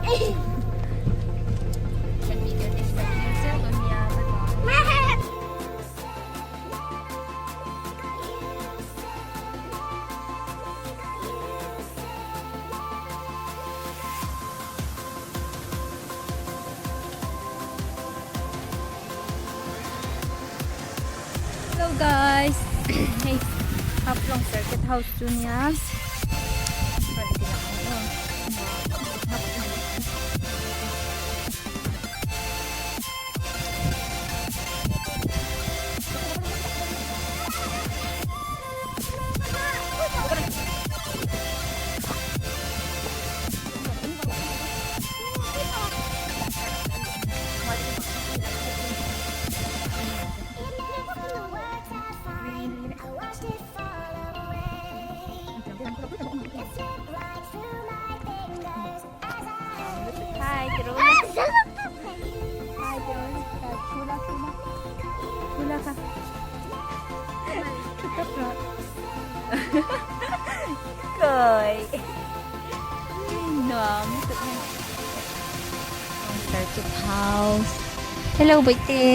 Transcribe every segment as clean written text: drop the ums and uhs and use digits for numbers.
Kan video te hi ka thlir zel dawn nia bye bye. Hello guys hei Haflong circuit house chu nia rawn ti lang ang aw Hi, Tiruna. Hi, Tiruna. Thula, thula. Thula ka. Thutap ra. Cười. Nuam tuk hei. Circuit house. Hello, Baite.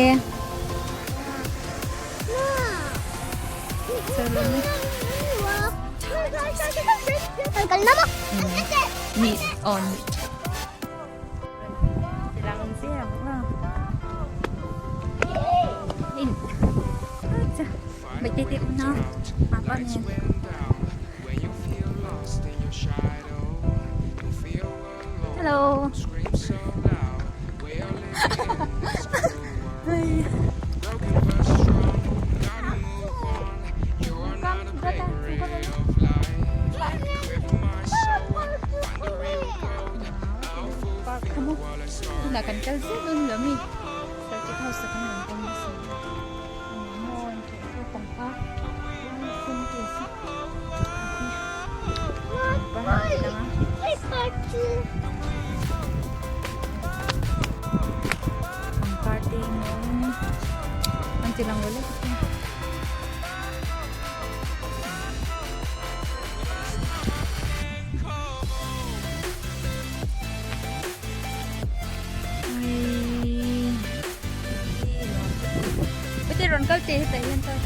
Ni on. Hello. Tunah kan kal zel dawn lo mi circuit house ah khan rawn kawng nasa pangpar pangpar te mawiin an ti lang rawlh a. Rawn kal teh hetah hian chuan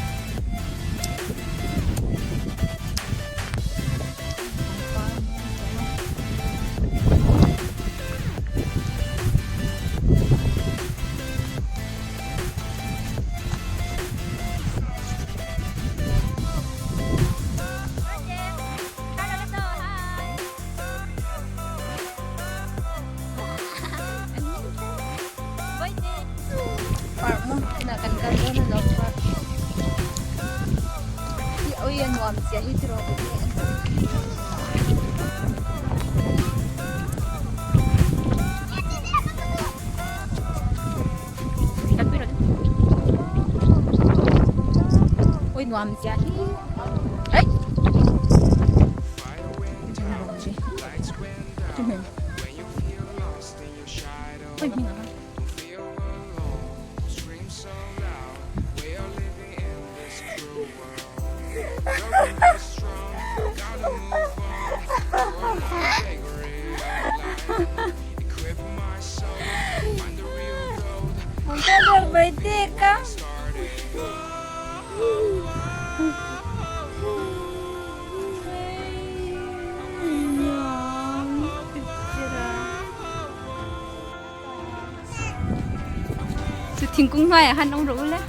Park maw tunah kan kal dawn a lawm park hi oi a nuam chiah hi tiraw Oi nuam chiah hi ai Oi hming ang Chu thingkung hnuaiah khan awm rawh u le.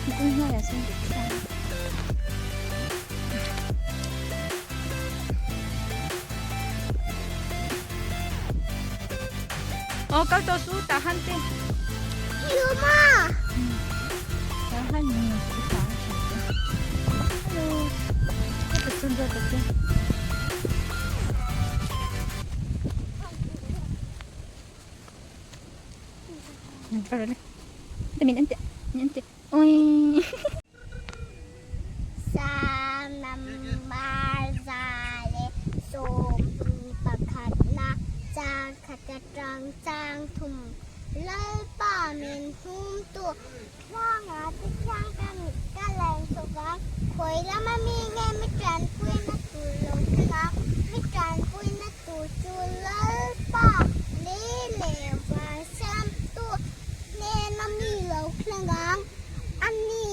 Thingkung hnuaiah sawn Aw kal tawh su tah han te. Yuma. Tah han ni tah han te. Hello. Ka ta chun ro ta che. Min ante. Min ante. Oi. Sam number 111 chang khat atang chang thum. Lalpa min humtu Tlanga te khiang ka mit ka len chawk ang, khawi lama mi nge mi tanpuina tur lo thleng ang, mi tanpuina tur chu Lalpa lei leh van siamtu hnena mi lo thleng ang, ani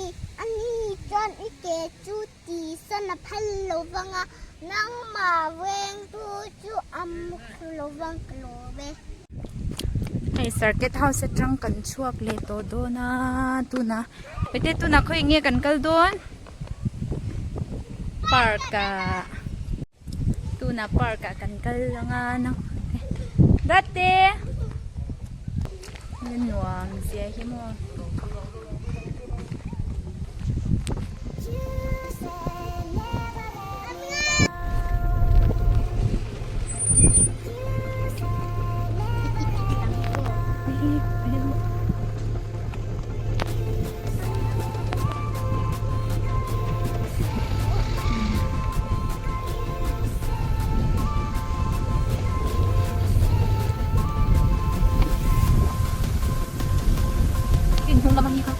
ani chuan i ke chu tihsan a phal lo vang a, nangmah vengtu chu a muk lo vang ka lawm e. Hei circuit house atang kan chhuak leh tawh dawn a tunah hete tunah khawi nge kan kal dawn park ah tunah park ah kan kal ang a date nuam zia hi maw. Inhnung lam a ni kha.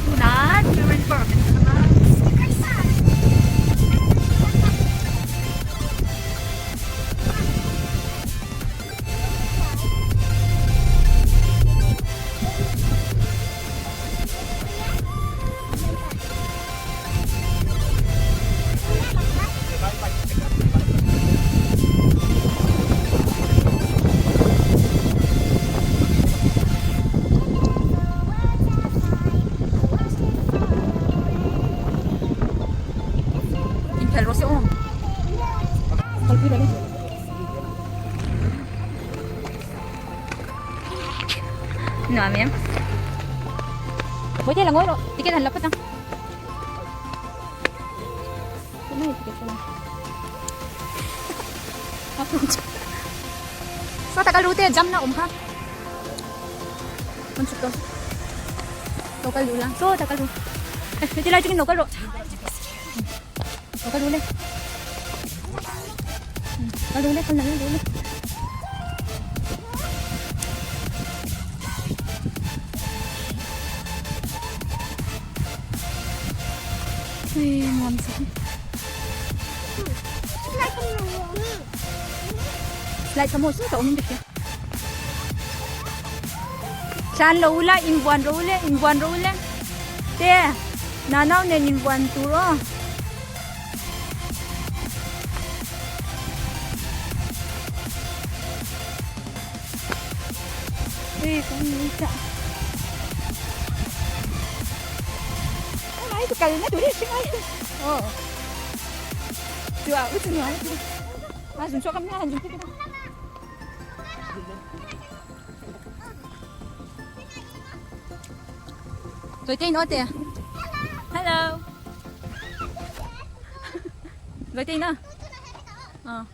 Tunah Children Park an kal a. Inkhel rawh se aw. Kalpui rawh le. Nuam em. Bawihte la ngawi rawh. Ticket han la phawt ang. Sao ta kal te jam na om kha. Con chụp đâu. Lo kal lu la. So ta kal lu. Ê, ti lai chingin lo kal ro. Lo kal lu le. Kal lu le, kal na lu le. Hei nuam sak Slide ka mo su ta awm dik Tlan lo ula in buan ro ule in buan ro ule te nanau nen in buan tur aw. Hei kan ni ta. Ai tu kal na tu ri hring ai. Ờ. Chùa u chu nuam chu. A zum chuak kam nga han zum ti. Rồi tên nó tè. Hello. Rồi tên nó. Ờ.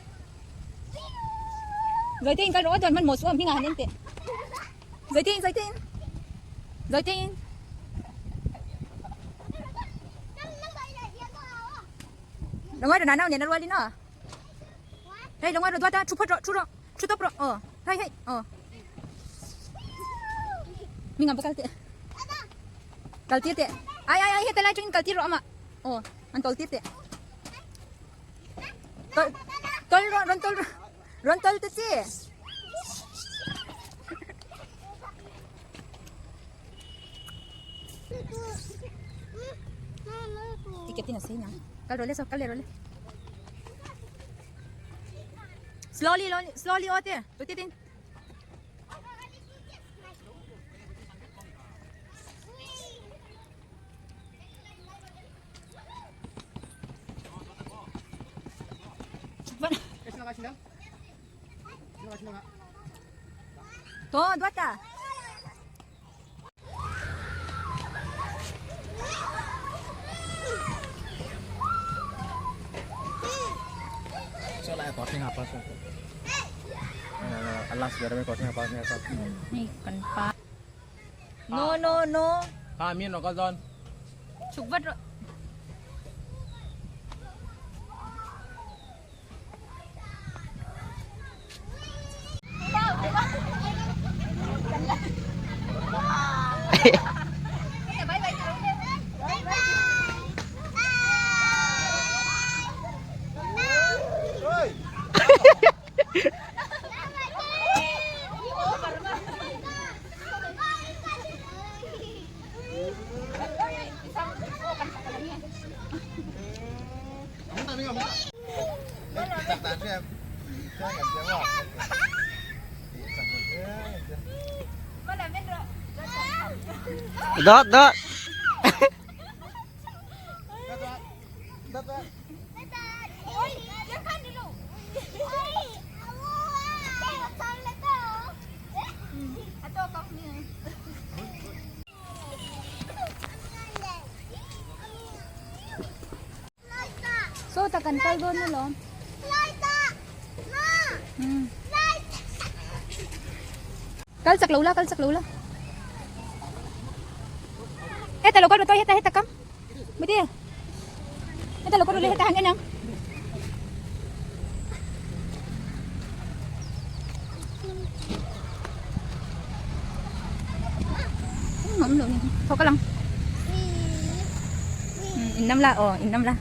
Rồi tên cái rõ rồi mình một số mình ngàn lên tè. Rồi tên, rồi tên. Rồi tên. Đúng rồi, nào nè nó luôn đi nó. Đây, đúng rồi, rồi ta chụp rồi, chụp rồi, chụp rồi. Ờ, hay hay, ờ. Mình ngắm cái tệ. Kal tir teh. Ai ai ai heta lai chungin kal tir rawh ama. Aw, an tol tir teh. Tol tol rawh, rawn tol rawh. Rawn tol ta che. Ticket tin a sei nang. Kal rawh le so, kal le rawh le. Slowly, slowly aw te. Tuti tin. 더 놓았다. Hei kan pa no no no chhuk vat rawh. Dot dot. Sawtah kan kal dawn alawm. Kal chak lo la, kal chak lo la. Heta lo kal rawh heta heta kam. Mati. Heta lo kal rawh le heta han en ang. Ngam lo ni. Thawk ka lang. In nam la, oh, in nam la.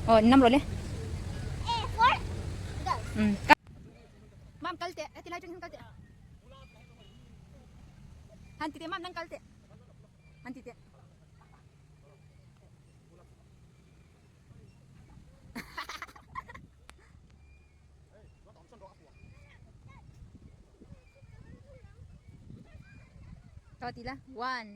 Oh, in nam rawh le. Mam kal teh, heti lai tang hian kal teh. Han ti teh mam nang kal teh. Han ti teh. Tawh ti la. One.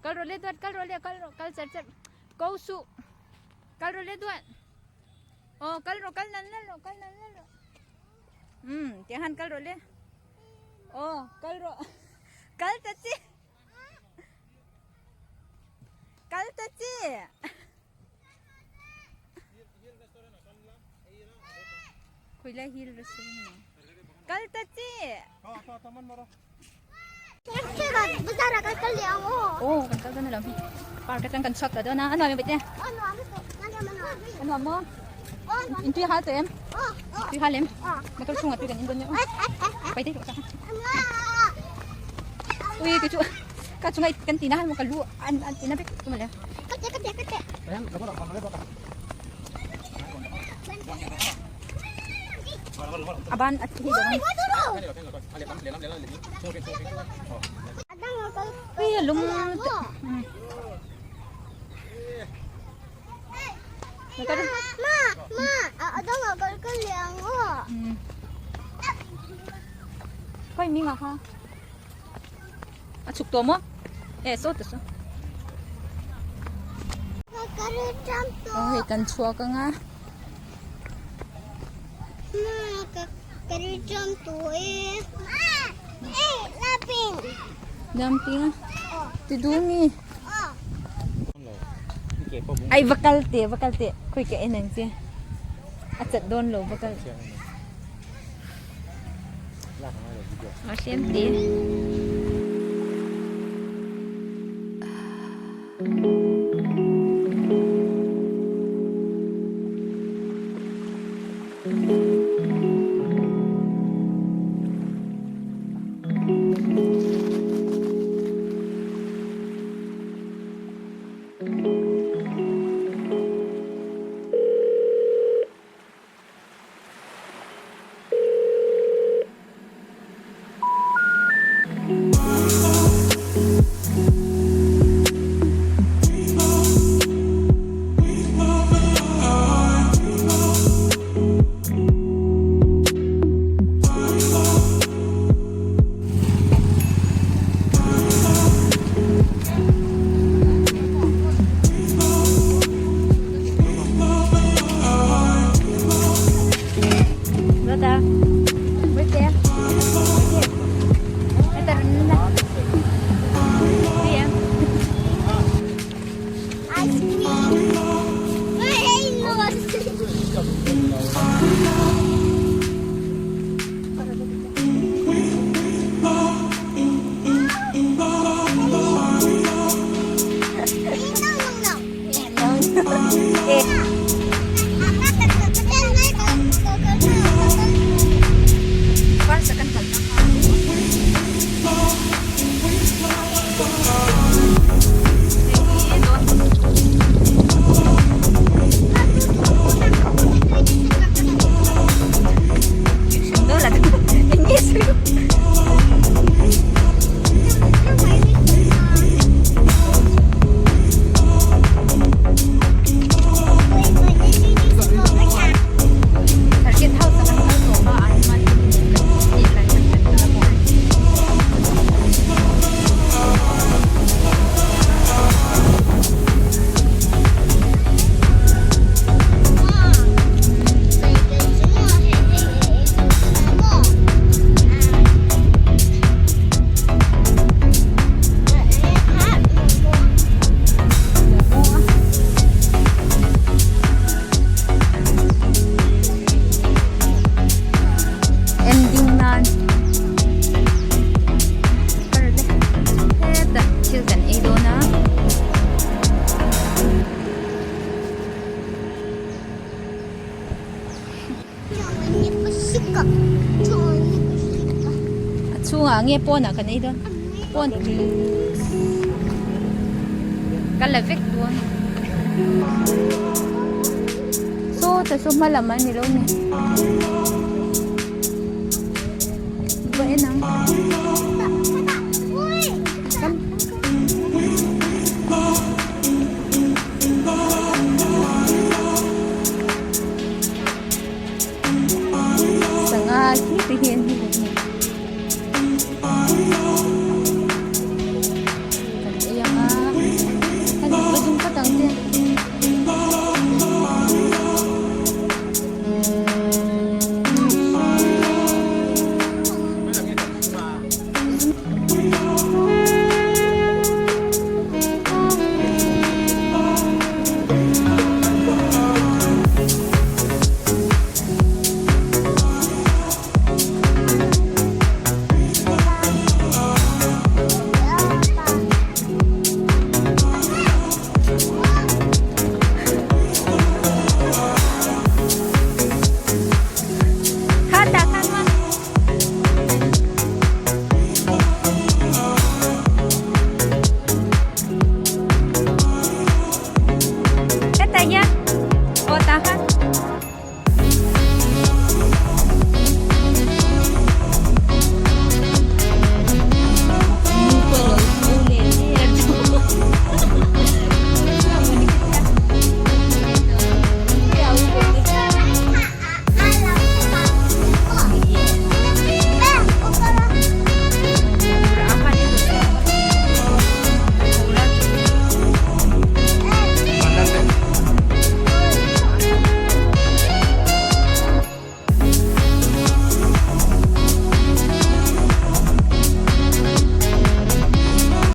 Kal rawh le duat kal rawh le kal rawh kal char char ko suh kal rawh le duat aw kal rawh kal nal nal rawh kal nal nal rawh um tiang han kal rawh le aw kal rawh kal ta chi kal ta chi Khawilai hill restaurant nge? Kal ta chi! Aw kan kal dawn alawm hi. Park atang kan chhuak ta dawn a. A nuam em Bawitea? A nuam maw? In tui hal tawh em? Tui hal em? Motor chhungah tui kan in dawn nia. Paite ka Ui kei chu ka chunga kan tina han maw ka lu an an tina vek chu mawle. A ban a hi zawng Ui a lung Khawi hming ah kha a chhuk tawh maw e saw ta saw aw hei kan chhuak ang a Dumping a ti duh mi Ai va kal teh va kal teh khawi ka en ang che a chat dawn lo va kal a hriam teh. A chhungah nge pawnah kan ei dawn pawn ka la vek dawn sawta saw hma lam a ni lo mi va en ang.